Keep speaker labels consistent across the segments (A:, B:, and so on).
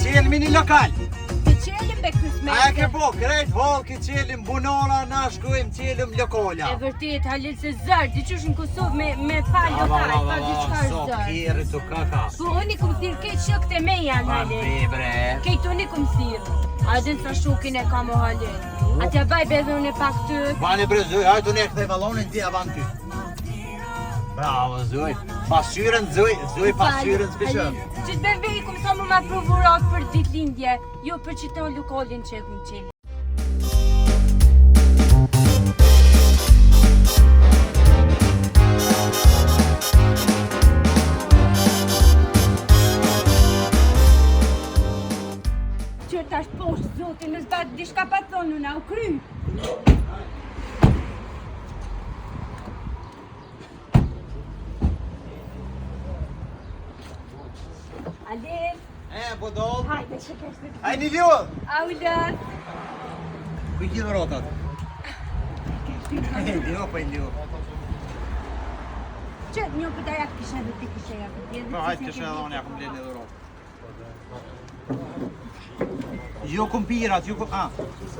A: qelmi një lokal.
B: Të qelim be kësmet.
A: A e ke po, krejt hallki qelim bunora, na shkojmë qelim lokola.
B: E vërtet, Halil se zor, diqysh në Kosovë me, me pa lokal, pa diçka është
A: So,
B: zor.
A: kjerri të kaka.
B: Po unë i kum thirr krejt shokët e me janë Halil.
A: Pa bre.
B: Krejt unë i kum thirr. A din sa shokin e kam o Halil. A t'ja baj be edhe unë e pak ty.
A: Bani bre zuj, hajt unë e kthej ballonin ti avan ty. Bravo zuj. Pasqyrën zuj, zuj pasqyrën s'pishë.
B: Që të be vej kum sa mu ma pru dhurat për ditëlindje, jo për qito lokalin që e kum qelë. Që tash poshtë zotin, me zbat diçka pa thonë, na u kry. Alif,
A: E, budol.
B: hajde që kesh të
A: Ai një ljoh.
B: Aulat.
A: Ku i ki dhuratat? E ljoh, po e ljoh.
B: Që një për dajak kisha dhe ti kisha ja për
A: Po hajt kisha edhe unë ja kum blenë dhurat. Jo kumpirat, jo kum... Ah,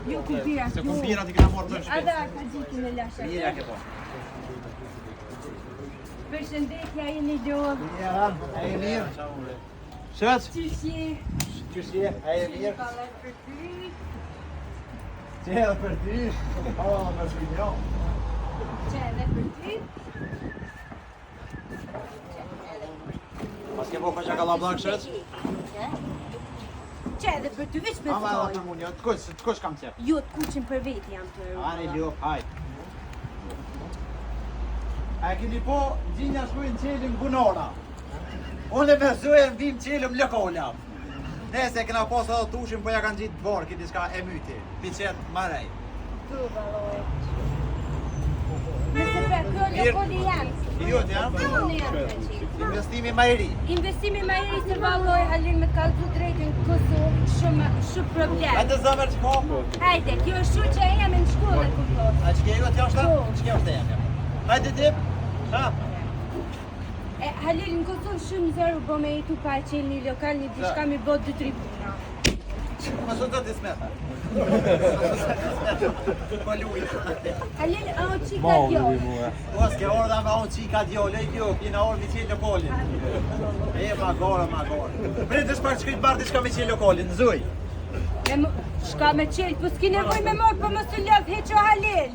B: Jo kumpirat,
A: se kumpirat i kena marrë në shtëpi.
B: Ada ka gjitin e lasha.
A: Mirë ja ke po.
B: Përshëndetja jeni lodh.
A: Mirë, a je mirë? Shëc?
B: Qysh je?
A: Qysh je? A je mirë?
B: Kalaj për ty.
A: Që edhe për ty? Po, më shpinjo.
B: Që edhe për ty.
A: Pas ke bo kaq kallabllak shëc?
B: Që? Që edhe për ty veç me
A: Ama edhe
B: thoj.
A: për mu një, të kush, të kush kam qef?
B: Jo, të kuqin për veti jam të
A: Ani ljo, hajt. A e keni po, gjinja shkujnë qelim bunora. Unë me zujën vim qelim lëkola. Nese kena pas edhe tushin, po ja kanë gjitë dvorë, këtë diçka e myti. Piqet marej.
B: Tu, valloj. Nëse pra, kjo
A: Mirë.
B: lokoli jam.
A: Jo, të jam?
B: Unë jam të qenë.
A: Investimi ma i ri.
B: Investimi ma i ri se valloj Halil me kallzu drejtën në Kosovë shumë shumë problem.
A: Hajde zemër që ko?
B: Hajde, kjo është shu që e jam në shkollë ku po.
A: A që ke jo t'jashta?
B: Po.
A: Që ke është e jam? Hajde tip. Ha?
B: E Halil në Kosovë shumë zor u bë me jetu pa e qenë një lokal, një diçka mi bë dy tri puna.
A: Ma sot do t'i smeta. Po luj.
B: Halil, a o çika djalë.
A: Po s'ke orë me unë qika djole, jo, kina orë mi qenë lokalin. E, ma gore, ma gore. Pritës pak që këtë barë diçka me qenë lokalin, zuj.
B: Me më- Shka me qelë, po s'ki nevojë me marr, po mos u lodh hiç o Halil.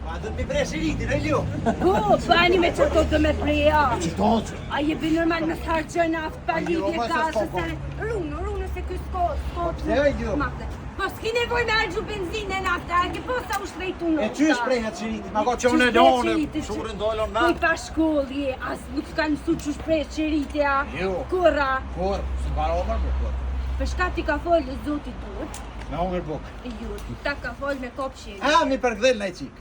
A: Ma do të mi pre shiritin, e ljo.
B: Po, bani me çato do me preja.
A: Qëto që?
B: A je bi normal me harxhoj naftë pa
A: Jo,
B: lidhje
A: ma se
B: gazë
A: s'ka, po.
B: se runu, runu se ky s'ko, s'ko.
A: Po, pse, e, jo?
B: Madhe. Po s'ki nevojë me harxhu benzinë e naftë, a ke po sa u shtrejtu nafta.
A: E qysh prehet shiriti? Ma ka që unë e lonë, shurin dolon
B: Po i
A: me.
B: pa shkollë je, as nuk s'ka mësu qysh prehet shiriti, a?
A: Jo.
B: Kurra.
A: Kur, së ka omër, po kur.
B: Për shka ti ka folë zoti duhet,
A: Me omër buk.
B: jo, ta ka folë me kop shirit.
A: A, mi përkdhel në i qikë.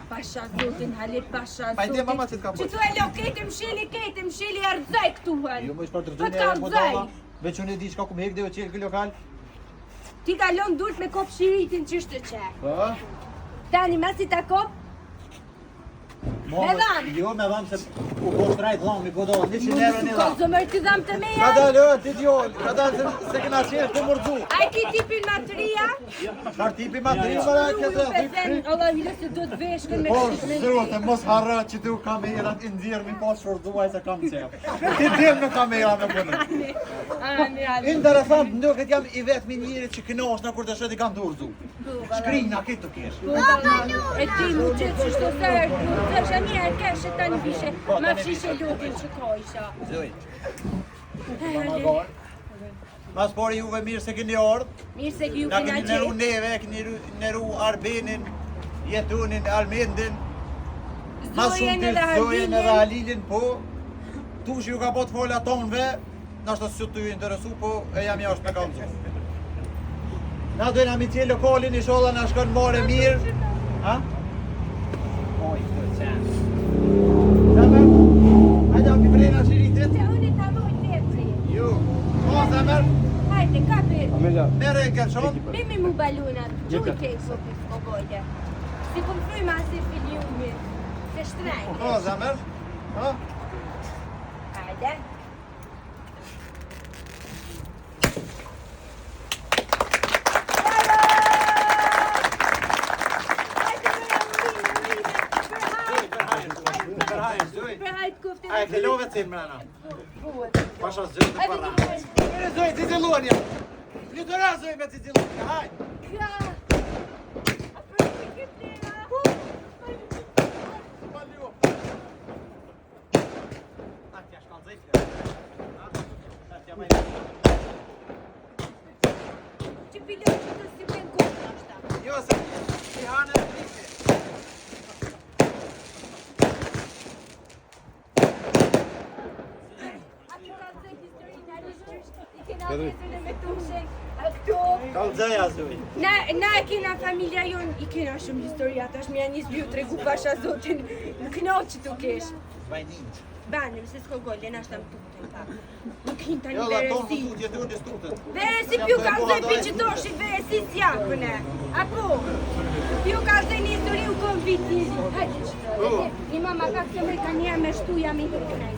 B: Pasha zotin, Halil, pasha
A: Pa i
B: zotin.
A: dhe mama që t'ka
B: Që
A: folë.
B: tu e lo kete, mshili kete, mshili e rëzaj këtu, hal.
A: Jo, më ishë për të
B: Po
A: rëzuni
B: t'ka
A: e budalla.
B: rëzaj.
A: Veç unë e di çka ku më hek dhe o qelë kë lokal.
B: Ti ka lënë durt me kop shiritin që është të qe.
A: Po?
B: Tani, masi ta kop,
A: Mo,
B: Me dham.
A: Jo, me dham se u bo shtrajt dhami, budalla, 100 euro një
B: Ka
A: dham.
B: zëmër të dham të meja.
A: Ka dalë, ë, ti djol, ka dalë se, se kena qelë të mërzu.
B: Ai ki tipin matria,
A: Çfarë tipi ma tri mëra e
B: ju
A: këtë?
B: pe them, Allah hile se do të veshkën me
A: Po,
B: kështu me
A: zote, mos harro që tu kamerat i nxjerr mi pas shorduaj se kam qef. Ti del me kamera me punë.
B: Ani, ani.
A: Interesant, nuk e jam i vetmi njeri që kënosh në kur të shoh i kam dorzu. Shkrin na këtë të kesh.
B: Po, E ti mu qëtë që shto sërë, mu të thësha një herë kesh e tani vishe,
A: Po,
B: ma
A: tani
B: fshishe lotin që ka isha.
A: Zoj. Ma gor. Mas pari juve mirë se keni ardhur.
B: Mirë se ju
A: Na
B: kena
A: keni neru
B: gjetë.
A: neve, keni neru Arbenin, Jetunin, Armendin. Ma
B: Zojen
A: shumë
B: edhe
A: të Zojen edhe
B: Halilin.
A: Halilin, po. Tushi ju ka po të fola tonëve, nashta s'ju të ju interesu, po e jam jashtë me kamzu. Na dojna mi qelë lokalin, inshallah na shkon more mirë. Ha? Oj, këtë qenë. Zemër, hajde a pi prena shiritit?
B: Se unë ta voj tepri.
A: Jo. Po, zemër,
B: Hajde, kapi.
A: merre e kërshon.
B: Bimi mu balunat, gjuj ke i sopi s'ko gojde. Si kum fryma si filiumi, se shtrejte.
A: Po, zemër. Ha?
B: Hajde.
A: Zoj.
B: Për hajt kofte.
A: A e këllove të mrena?
B: Po.
A: Pasha zoj të
B: Edhe
A: para.
B: ti po.
A: Mere zoj, cicilluan ja. Flutura zoj me cicilluan, hajt.
B: Ka. A për të këtë? Po.
A: Pa ljo. A t'ja shkallëzej flet. A? T'ja bëj.
B: Që pilot që të si bjen kohë ashta.
A: Jo se si hanë e priti.
B: A të ka zë historinë, a qysh, i kena vezën e me tushen, a këto.
A: Kallëzeja zoj.
B: Na, na e kena familja jonë, i kena shumë historia, tash më janë nisë ju tregu pasha zotin, në kënaq që tu kesh.
A: Vaj ninj.
B: Banim, se s'ko gole, na shtam tutën pak. Nuk hin tani
A: Jo, la tonë më
B: veresi.
A: tutje të unë stutët.
B: Veresi pju ka zë pi që toshit, veresi s'jakëne. Apo, pju ka zë një histori u kom vit një ri. Hajde që të,
A: Po.
B: një mama pak se më ka njerë me shtu jam i hekë në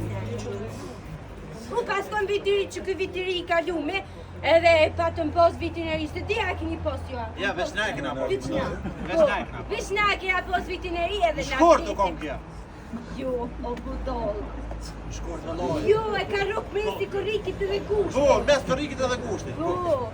B: U pas kom vit i ri që ky vit i ri i kalume, edhe e patëm pas vitin e ri, se di a keni pas jo. a?
A: Ja, veç na e kena pas.
B: Veç na.
A: Veç
B: Po,
A: na e kena pas.
B: Veç na e kena pas vitin e ri edhe na.
A: Shkurt u
B: fletim.
A: kom kjo.
B: Jo, o budall.
A: Shkurt vëllai.
B: Jo, e ka rrok mesi korrikit edhe gushtit.
A: Po, mes korrikit edhe gushtit.
B: Po,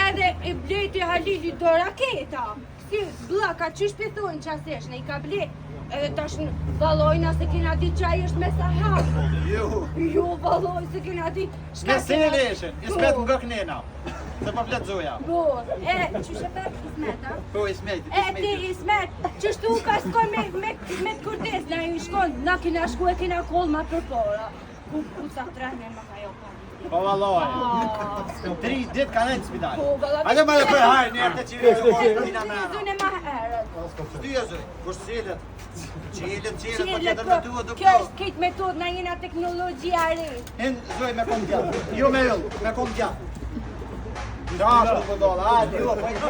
B: edhe e bleti Halili do raketa. Si bllaka, qysh pe thonë qasesh, ne i ka ble. Edhe tash vallojna se kena dit që ai është me sahab.
A: Jo.
B: Jo, valloj se kena dit. Shka
A: Me
B: kena-
A: seleshin, Ismet nga knena. Se po flet zoja.
B: Po, e, qysh e pet Ismet, a?
A: Po, Ismet,
B: E ti
A: Ismet.
B: Ismet, qështu ka shkon me, me, me të kurdes, na ju shkon, na kena shku e kena koll ma përpara. Ku, ku sa trenen ma ka jo pa lidhje.
A: Po vallai.
B: Ah.
A: Tri ditë ka nejtë në spital.
B: Po, valla,
A: Hajde më dhe për hajë, një herë të qiri të korë, tina mrena.
B: Zune ma herët.
A: Shtyja zoj, kush çelet? Çelet, çelet, po
B: Çelet,
A: tjetër
B: po,
A: me duhet do
B: Kjo është këtë metodë, na jena teknologjia e re.
A: Hin zoj me kom djath. Jo me yll, me kom djath. Dashur po dolla, hajde, jo, po i po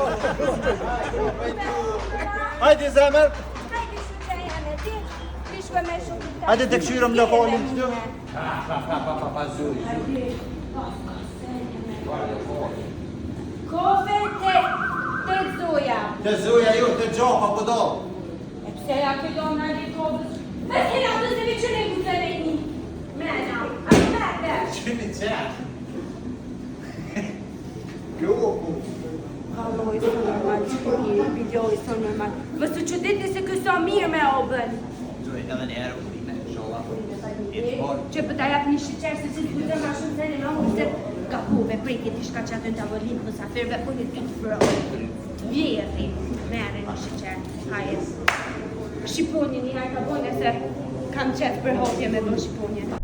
A: Hajde zemër.
B: Hajde shuqa jane ti, ti shkoj me shokun ta.
A: Hajde të kqyrëm lokalin këtu.
B: Hajde, pas ka sene me. Kofe te, te zoja.
A: Te zoja jo, te gjapa po doll.
B: E pse ja ke do në një kovës? Me kena të se vi që ne guzën e një. Mena, a mene.
A: Qimi qesh. Jo, po.
B: Valloj, s'o normal, që po mirë, video, s'o normal. Mos u çuditni se ky sa mirë me obën.
A: Zoj, edhe një herë urime, inshallah.
B: Që po ta jap një sheqer se si s'guxoj ma shumë se ne më humbë se gabove preki diçka që aty në tavolinë musafirëve unë ty të froj. Vjedhi, merre një sheqer, haje. Shqiponjën një herë ka bojnë se kam qef për hapje me bë shqiponjën.